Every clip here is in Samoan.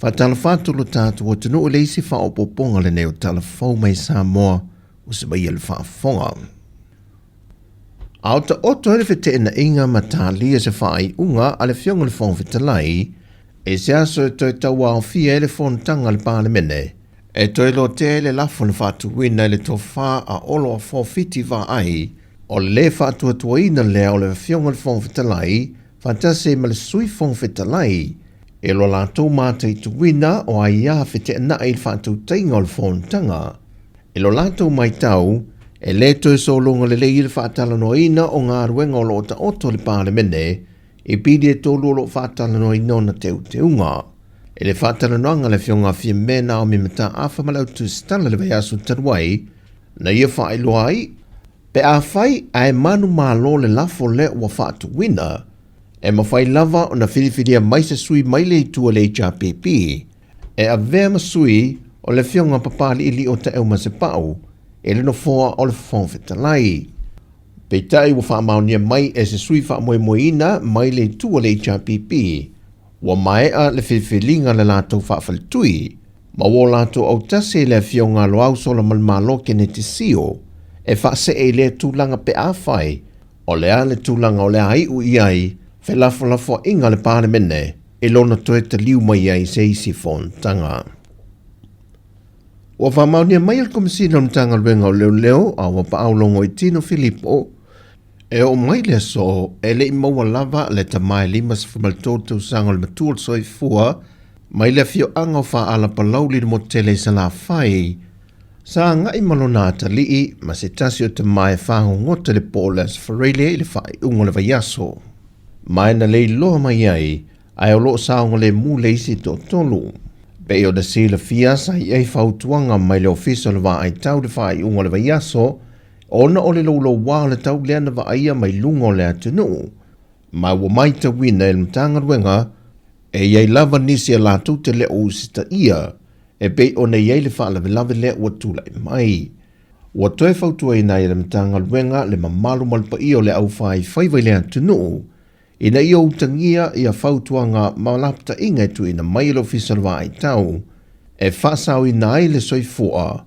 Faatalofa atu lo tatou atunuu i le isi faaopoopoga lenei o Tala Fou mai Samoa ua semaia le faafofoga. A o taoto ai le feteenaiga ma talia se faaiuga a le Afioga i le Fofoga Fetalai i se aso e toe tauaofia ai le fonotaga a le Palemene, e toe lotea ai le lafo na faatuina i le tofa a Olo Afoa Fiti Vaai o le lē faatuatuaina lea o le Afioga i le Fofoga Fetalai faatasi ai ma le Sui Fofoga Fetalai i lo latou mataituina o aiā feteenai i le faatautaiga o le fonotaga. I lo latou matau, e lē toe sologa lelei le faatalanoaina o galuega o lo o taoto i le Palemene i pili e tolu o lo o faatalanoaina ona teuteuga. I le faatalanoaga a le Afioga a Fiame Naomi Mataafa ma le Au Tusitala i le vaiaso talu ai, na ia faailoa ai, pe afai ae manumalo le lafo lea ua faatuina, e mafai lava ona filifilia mai se sui mai le itu a le HRPP e avea ma sui o le Afioga Papali'ili'o Taeu Masepau i le nofoa o le Fofoga Fetalai. Peitai ua faamaonia mai e se sui faamoemoeina mai le itu a le HRPP ua maea le filifiliga a le latou faafaletui ma ua o latou autasi i le Afioga a Loau Solamalemalo Keneti Sio e faasee i lea tulaga pe afai o le a le tulaga o le a iu i ai felafolafoaiga a le Palemene i lona toe taliu mai ai i se isi fonotaga. Ua faamaonia mai e le Komesina o le Matagaluega o Leoleo a ua paau Logoitino Filipo e oo mai le aso e le i maua lava le tama e 53 tausaga o le matua o le soifua mai le afioaga o Faaala Palauli i le motu tele i Salafai sa agai ma lona atalii ma se tasi o tama e fagogota i le po o le Aso Faraile i le faaiuga o le vaiaso. Ma e na le iloa mai ai ae o lo o saogalemu le isi toatolu. Pei ona silafia sa i ai fautuaga mai le Ofisa o le Vaai Tau i le faaiuga o le vaiaso ona o le loulouā o le tau lea na vaaia mai luga o le atunuu, ma ua matauina e le Matagaluega e i ai lava nisi a latou te le o usitaia e pei ona i ai le faalavelave lea ua tulai mai. Ua toe fautuaina ai e le Matagaluega le mamalu ma le paia o le aufaifaiva i le atunuu ina ia utagia ia fautuaga ma lapataiga e tuuina mai e le Ofisa o le Vaai Tau e faasaoina ai le soifua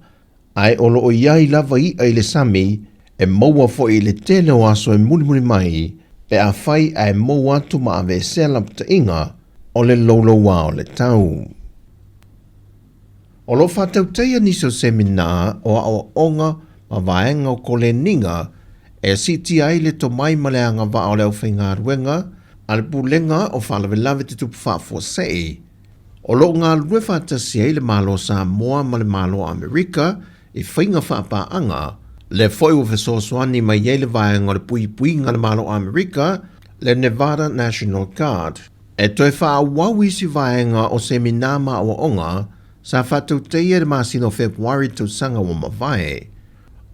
ae o lo o i ai lava i'a i le sami e maua foi i le tele o aso e mulimuli mai pe afai ae mou atu ma aveesea lapataiga o le loulouā o le tau. O lo o faatautaia nisi o semina o aoaoga ma vaega o koleniga e siitia ai le tomai ma le agavaa o le aufaigaluega a le Pulega o Faalavelave Tutupu Faafuasei. O lo o galulue faatasi ai le Malo o Samoa ma le Malo o Amerika i faiga faapaaga, lea foi ua fesoasoani mai ai le vaega o le puipuiga a le Malo o Amerika, le Nevada National Guard. E toe faaauau isi vaega o semina ma aoaoga sa faatautaia i le masina o Fepuari tausaga ua mavae.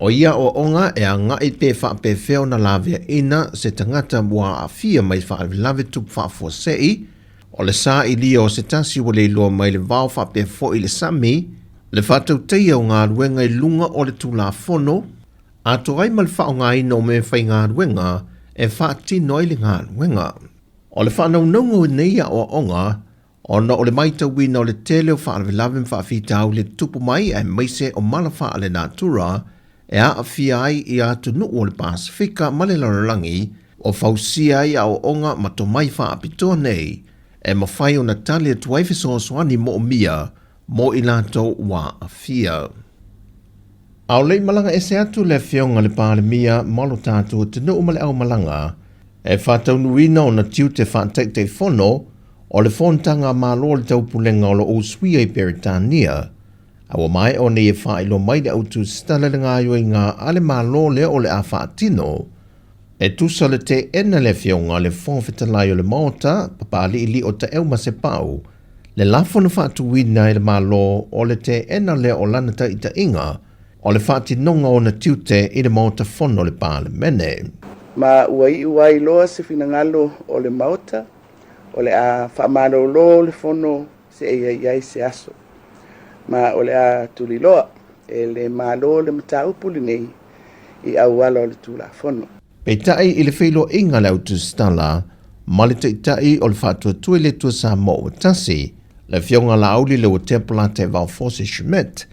O ia aoaoga e agai pe faapefea ona laveaina se tagata ua aafia mai faalavelave tupu faafuasei, o le sailia o se tasi ua le iloa mai le vao faapea foi le sami, le faatautaia o galuega i luga o le Tulafono, atoa ai ma le faaaogaina o meafaigaluega e faatino ai le galuega. O le faanaunauga o nei aoaoga ona o le matauina o le tele o faalavelave ma faafitauli e tutupu mai aemaise o mala faalenatura e aafia ai i atunuu o le Pasefika ma le lalolagi ua fausia ai aoaoga ma tomai faapitoa nei e mafai ona tali atu ai fesoasoani moomia mo i latou ua aafia. A o le i malaga ese atu le Afioga i le Palemia ma lo tatou atunuu ma le aumalaga e faataunuuina ona tiute faataitaifono o le Fonotaga a Malo o le Taupulega o lo o usuia i Peretania, a ua maea ona ia faailoa mai le au tusitala i le gaoioiga a le Malo lea o le a faatino. E tusa le teena le Afioga a le Fofoga Fetalai o le Maota, Papali'ili'o Taeu Masepau, le lafo na faatuina e le Malo o le teena lea o lana taitaiga o le faatinoga o ona tiute i le Maota Fono o le Palemene. Ma ua iu ai loa se finagalo o le Maota, o le a faamalolo le Fono seia i ai se aso, ma o le a tuliloa e le Malo le mataupu lenei i auala o le Tulafono. Peitai i le feiloaiga a le Au Tusitala ma le Taitai o le Faatuatua i le Atua Samoa ua tasi, Le Afioga Laauli Leuatepa Lataivao Fosi Schmidt,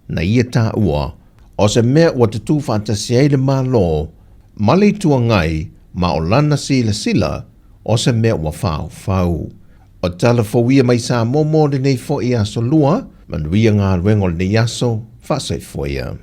na ia taua, o se mea ua tutū faatasi ai le Malo ma le Itu Agai ma o lana silasila o se mea ua faufau. O tala fou ia mai Samoa mo lenei foi aso Lua, manuia galuega o lenei aso, faasoifua ia.